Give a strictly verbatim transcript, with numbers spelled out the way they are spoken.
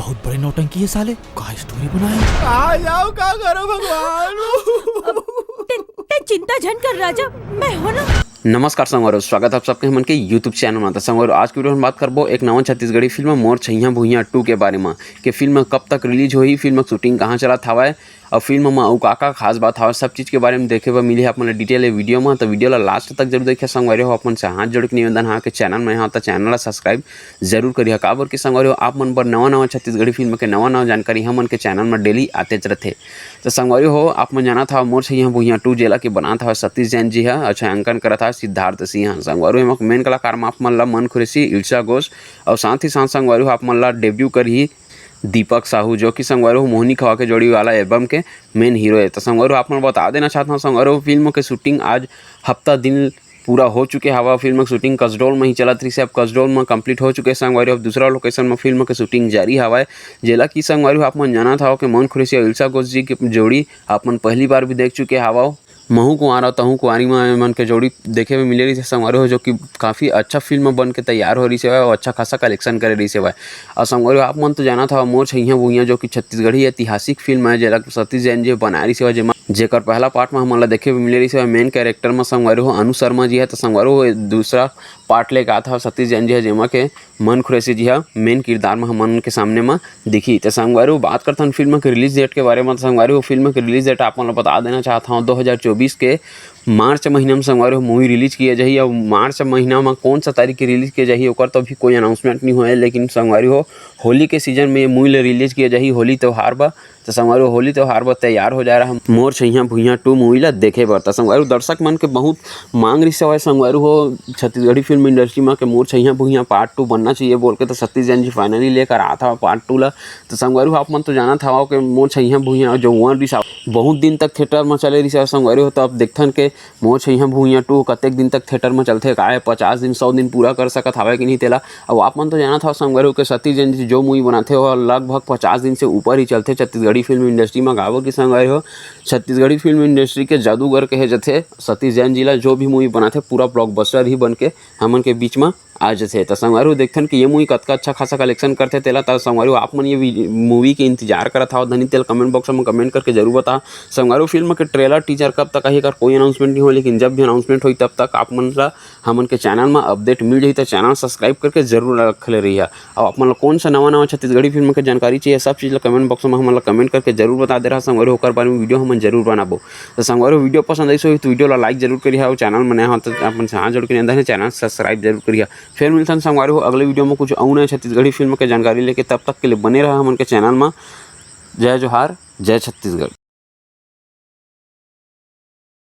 बहुत बड़े नौटंकी है साले। का स्टोरी बनाए? आ जाओ, का करो भगवान। ते, ते चिंता झन कर राजा, मैं हो ना। नमस्कार संगवारी हो, स्वागत है आप सबके हमन के YouTube चैनल में। तो संगवारी हो, आज के वीडियो में बात करबो एक नवा छत्तीसगढ़ी फिल्म मोर छइहां भुइयां टू के बारे में, कि फिल्म कब तक रिलीज होही, फिल्म के शूटिंग कहाँ चलत हवय, और फिल्म में अउ का का खास बात हवय, सब चीज के बारे में देखे बर मिली आप मन ला डिटेल ये वीडियो में। तो वीडियो ला लास्ट तक जरूर देखिए संगवारी हो। अपन से हाथ जोड़ के निवेदन है कि चैनल में हो तो चैनल ला सब्सक्राइब जरूर करिए, काबर कि संगवारी हो, आप मन बर नवा नवा छत्तीसगढ़ी फिल्म के नवा नवा जानकारी हमन के चैनल में डेली आतेच रथे। तो संगवारी हो, आप मन जानत हव मोर छइहां भुइयां टू, जेला के बनात हव सतीश जैन जी ह, छायांकन करत हव सिद्धार्थ सिंह। संगवारी हो, एमा मेन कलाकार में आप मन ला मन खुरेशी, इल्शा घोष और साथ ही साथ संगवारी हो, आप मन ला डेब्यू करही दीपक साहू, जो कि संगवारी हो मोहनी खवा के जोड़ी वाला एल्बम के मेन हीरो है। तो संगवारी हो, आप मन बता देना चाहत हव संगवारी हो, फिल्म के शूटिंग आज हफ्ता दिन पूरा हो चुके हवा। फिल्म के शूटिंग कसडोल में ही चलत रहिस, अब कसडोल में कंप्लीट हो चुके संगवारी हो। अब दूसरा लोकेशन में फिल्म के शूटिंग जारी हवय, जेला कि संगवारी हो, आप मन जानत हव कि मन खुरेशी और इल्शा घोष जी के जोड़ी आप मन पहली बार भी देख चुके हवव। महू कुंवारा तहू कुंवारी में मन के जोड़ी देखे में मिले रहिस संगवारी हो, जो कि काफी अच्छा फिल्म बन के तैयार हो रहिस हवय और अच्छा खासा कलेक्शन करे रहिस हवय। और संगवारी हो, आप मन तो जानत हव मोर छइहां भुइयां, जो कि छत्तीसगढ़ी ऐतिहासिक फिल्म है, जेला सतीश जैन जी बनाए रहिस हवय, जेमा जेकर पहला पार्ट में हमन ला देखे बर मिले रहिस हवय मेन कैरेक्टर में संगवारी हो अनु शर्मा जी है। तो संगवारी हो, दूसरा पार्ट लेके आत हव सतीश जैन जी है, जेमा के मन खुरेशी जी ह मेन किरदार में हमन के सामने में दिखी। तो संगवारी हो, बात करथन फिल्म के रिलीज डेट के बारे में। तो संगवारी हो, फिल्म के रिलीज डेट आप मन ला बता देना चाहत हव, दो हज़ार चौबीस के मार्च महीना में संगवारी हो मूवी रिलीज किया जाही। और मार्च महीना में कौन सा तारीख के रिलीज किया जाही, ओकर तो अभी कोई अनाउंसमेंट नहीं होए, लेकिन संगवारी हो, होली के सीजन में ये मूवी ला रिलीज किया जाही, होली त्यौहार बर। तो संगवारी हो, होली त्यौहार बर तैयार हो जा रहा मोर छइहां भुइयां टू मूवी ला देखे बर। तो संगवारी हो, दर्शक मन के बहुत मांग रहिस हवय संगवारी हो, छत्तीसगढ़ी फिल्म इंडस्ट्री में के मोर छइहां भुइयां पार्ट टू बनना चाहिए बोल के। तो सतीश जैन जी फाइनली लेकर आत हवय पार्ट टू ला। तो संगवारी हो, आप मन तो जानत हवव कि मोर छइहां भुइयां जो वन रिहिस बहुत दिन तक थिएटर में चले रहिस हवय संगवारी हो। तो अब देखथन के मोर छइहां भुइयां टू कतेक दिन तक थिएटर में चलथे, काय पचास दिन, सौ दिन पूरा कर सकत हवय कि नहीं तेला। अब आप मन तो जानत हव संगवारी हो कि सतीश जैन जी जो मूवी बनाथे, वो लगभग पचास दिन से ऊपर ही चलथे छत्तीसगढ़ी फिल्म इंडस्ट्री में। काबर कि संगवारी हो, छत्तीसगढ़ी फिल्म इंडस्ट्री के जादूगर कहे जथे सतीश जैन जी ला। जो भी मूवी बनाथे, पूरा ब्लॉकबस्टर ही बन के हमन के बीच में आ जथे। त संगवारी हो, देखथन कि ये मूवी कतका अच्छा खासा कलेक्शन करथे तेला। त संगवारी हो, आप मन ये मूवी के इंतजार करत हव धनी तेला कमेंट बॉक्स में कमेंट करके जरूर बता। संगवारी हो, फिल्म के ट्रेलर टीजर कब तक आही, एकर कोई अनाउंसमेंट नहीं हो, लेकिन जब भी अनाउंसमेंट होई तब तक आप मन ला हमन के चैनल में अपडेट मिल जाही। त चैनल सब्सक्राइब करके जरूर रख ले रहिहा। अब आप मन ला कौन सा नवा नवा छत्तीसगढ़ी फिल्म के जानकारी चाहिए, सब चीज ला कमेंट बॉक्स में हमन ला कमेंट करके जरूर बता दे रहा संगवारी हो, ओकर बारे में वीडियो हमन जरूर बनाबो। तो संगवारी हो, वीडियो पसंद आइस होही तो वीडियो ला लाइक जरूर करिहा, और चैनल में नया हो तो अपन से हाथ जोड़ के निवेदन है, चैनल सब्सक्राइब जरूर करिहा। फिर मिलथन संगवारी हो अगले वीडियो में कुछ अउ नया छत्तीसगढ़ी फिल्म के जानकारी लेके, तब तक के लिए बने रहा हमन के चैनल में। जय जोहार, जय छत्तीसगढ़।